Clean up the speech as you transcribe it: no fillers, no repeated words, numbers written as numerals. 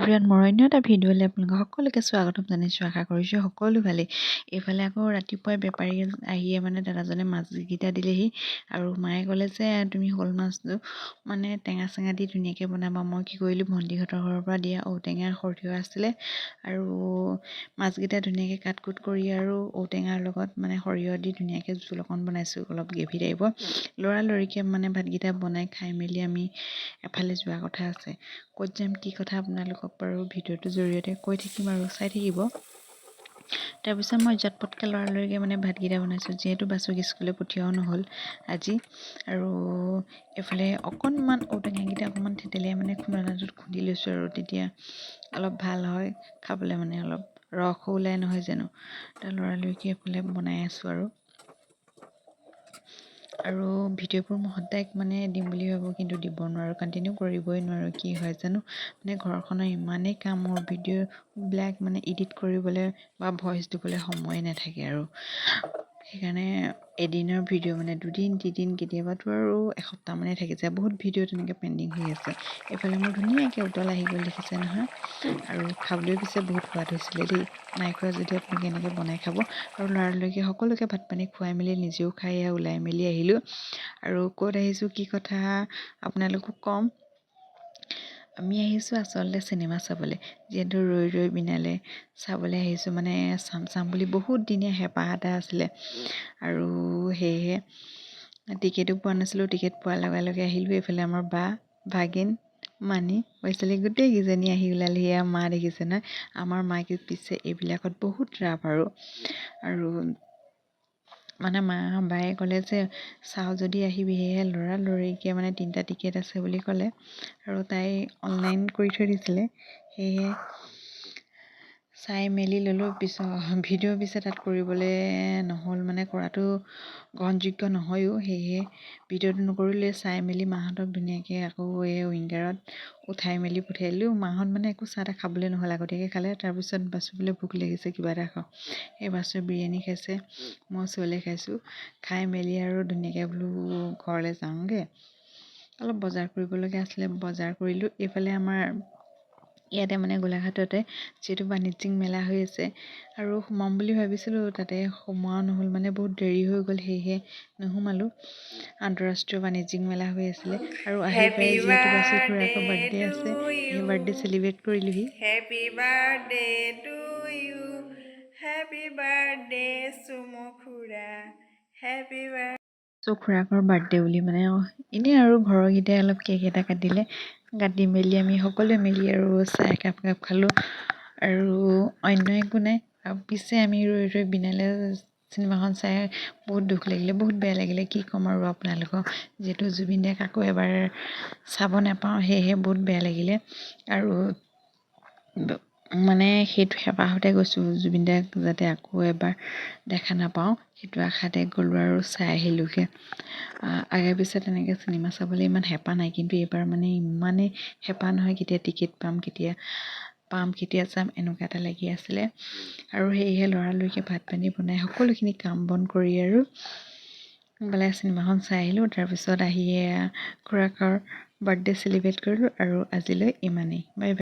Everyone, মোৰ অন্য এটা ভিডিঅ'লৈ আপোনালোকক সকলোকে স্বাগতম জনাইছোঁ। আশা কৰিছোঁ সকলো ভালেই। এইফালে আকৌ ৰাতিপুৱাই বেপাৰী আহিয়ে মানে দাদাজনে মাছকেইটা দিলেহি আৰু মায়ে ক'লে যে তুমি শ'ল মাছটো মানে টেঙা চেঙা দি ধুনীয়াকৈ বনাবা। মই কি কৰিলোঁ, ভণ্টিহঁতৰ ঘৰৰ পৰা দিয়া ঔটেঙা, সৰিয়হ আছিলে আৰু মাছকেইটা ধুনীয়াকৈ কাট কুট কৰি আৰু ঔটেঙাৰ লগত মানে সৰিয়হ দি ধুনীয়াকৈ জোল অকণ বনাইছোঁ, অলপ গ্ৰেভি টাইপৰ। লৰালৰিকৈ মানে ভাতকেইটা বনাই খাই মেলি আমি এফালে যোৱা কথা আছে। ক'ত যাম, কি কথা আপোনালোকক বাৰু ভিডিঅ'টোৰ জৰিয়তে কৈ থাকিম আৰু চাই থাকিব। তাৰপিছত মই জটপটকৈ লৰালৰিকৈ মানে ভাতকেইটা বনাইছোঁ, যিহেতু বাচুক স্কুললৈ পঠিওৱাও নহ'ল আজি। আৰু এইফালে অকণমান ঔটেঙাকেইটা অকণমান থেতেলিয়াই মানে খুন্দনাটোত খুন্দি লৈছোঁ আৰু তেতিয়া অলপ ভাল হয় খাবলৈ, মানে অলপ ৰসো ওলাই নহয় জানো। তাৰ লৰালৰিকৈ এইফালে বনাই আছোঁ আৰু ভিডিঅ'বোৰ মই সদায় মানে দিম বুলি ভাবোঁ, কিন্তু দিব নোৱাৰোঁ, কণ্টিনিউ কৰিবই নোৱাৰোঁ। কি হয় জানো, মানে ঘৰখনৰ ইমানেই কাম, মোৰ ভিডিঅ'বিলাক মানে এডিট কৰিবলৈ বা ভইচ দিবলৈ সময়ে নাথাকে আৰু সেইকাৰণে এদিনৰ ভিডিঅ' মানে দুদিন, তিনিদিন, কেতিয়াবাতো আৰু এসপ্তাহমানেই থাকি যায়। বহুত ভিডিঅ' তেনেকৈ পেণ্ডিং হৈ আছে। এইফালে মোৰ ধুনীয়াকৈ উতল আহি গ'ল, দেখিছে নহয়? আৰু খাবলৈ পিছে বহুত সোৱাদ হৈছিলে দেই। নাই খোৱা যদি আপোনালোকে এনেকৈ বনাই খাব। আৰু লৰালৰিকৈ সকলোকে ভাত পানী খুৱাই মেলি নিজেও খাই এয়া ওলাই মেলি আহিলোঁ। আৰু ক'ত আহিছোঁ, কি কথা আপোনালোকক ক'ম। আমি আহিছোঁ আচলতে চিনেমা চাবলৈ, যিহেতু ৰৈ ৰৈ বিনালে চাবলৈ আহিছোঁ। মানে চাম চাম বুলি বহুত দিনীয়া হেঁপাহ এটা আছিলে আৰু সেয়েহে টিকেটো পোৱা নাছিলোঁ। টিকেট পোৱাৰ লগে লগে আহিলোঁ। এইফালে আমাৰ বা, ভাগিন, মানি, বৈশালী গোটেইকেইজনী আহি ওলালেহি। এয়া মা, দেখিছে নহয়? আমাৰ মাকে পিছে এইবিলাকত বহুত ৰাপ আৰু মানে মা বায়ে ক'লে যে চাওঁ যদি আহিবি। সেয়েহে লৰালৰিকৈ মানে তিনিটা টিকেট আছে বুলি ক'লে আৰু তাই অনলাইন কৰি থৈ দিছিলে। সেয়েহে চাই মেলি ল'লোঁ। পিছত ভিডিঅ' পিছে তাত কৰিবলৈ নহ'ল, মানে কৰাটো গ্ৰহণযোগ্য নহয়ো, সেয়েহে ভিডিঅ'টো নকৰিলে। চাই মেলি মাহঁতক ধুনীয়াকৈ আকৌ এই উইংগাৰত উঠাই মেলি পঠিয়াই দিলোঁ। মাহঁত মানে একো চাহ তাহ খাবলৈ নহ'ল, আগতীয়াকৈ খালে। তাৰপিছত বাচু বোলে ভোক লাগিছে, কিবা এটা খাওঁ। সেই বাচুৱে বিৰিয়ানী খাইছে, মই চ'লে খাইছোঁ। খাই মেলি আৰু ধুনীয়াকৈ বোলো ঘৰলৈ যাওঁগৈ। অলপ বজাৰ কৰিবলগীয়া আছিলে, বজাৰ কৰিলোঁ। এইফালে আমাৰ ইয়াতে মানে গোলাঘাটতে যিহেতু বাণিজ্যিক মেলা হৈ আছে আৰু সোমাম বুলি ভাবিছিলোঁ, তাতে সোমোৱা নহ'ল, মানে বহুত দেৰি হৈ গ'ল, সেয়েহে নোসোমালোঁ। আন্তঃৰাষ্ট্ৰীয় বাণিজ্যিক মেলা হৈ আছিলে। আৰু আহি পাই যিহেতু বাচু খুৰাকৰ বাৰ্থডে আছে, সেই বাৰ্থডে চেলিব্ৰেট কৰিলোহি। Happy birthday to you, happy birthday চুমু খুৰা, হেপী বাৰ্থডে। চ' খুৰাকৰ বাৰ্থডে বুলি মানে এনেই আৰু ঘৰৰকেইটাই অলপ কেক এটা কাটিলে। কাটি মেলি আমি সকলোৱে মিলি আৰু চাহ একাপ একাপ খালোঁ আৰু অন্য একো নাই। আৰু পিছে আমি ৰৈ ৰৈ বিনালে চিনেমাখন চাই বহুত দুখ লাগিলে, বহুত বেয়া লাগিলে। কি ক'ম আৰু আপোনালোকক, যিহেতু জুবিন দাক আকৌ এবাৰ চাব নাপাওঁ, সেয়েহে বহুত বেয়া লাগিলে। আৰু মানে সেইটো হেঁপাহতে গৈছোঁ, জুবিন দাক যাতে আকৌ এবাৰ দেখা নাপাওঁ, সেইটো আশাতে গ'লোঁ আৰু চাই আহিলোঁগৈ। আগে পিছে তেনেকৈ চিনেমা চাবলৈ ইমান হেঁপাহ নাই, কিন্তু এইবাৰ মানে ইমানেই হেঁপাহ নহয়, কেতিয়া টিকেট পাম, কেতিয়া পাম, কেতিয়া যাম, এনেকুৱা এটা লাগি আছিলে। আৰু সেয়েহে লৰালৰিকৈ ভাত পানী বনাই সকলোখিনি কাম বন কৰি আৰু সোনকালে চিনেমাখন চাই আহিলোঁ। তাৰপিছত আহি খুৰাকৰ বাৰ্থডে চেলিব্ৰেট কৰিলোঁ আৰু আজিলৈ ইমানেই। Bye bye.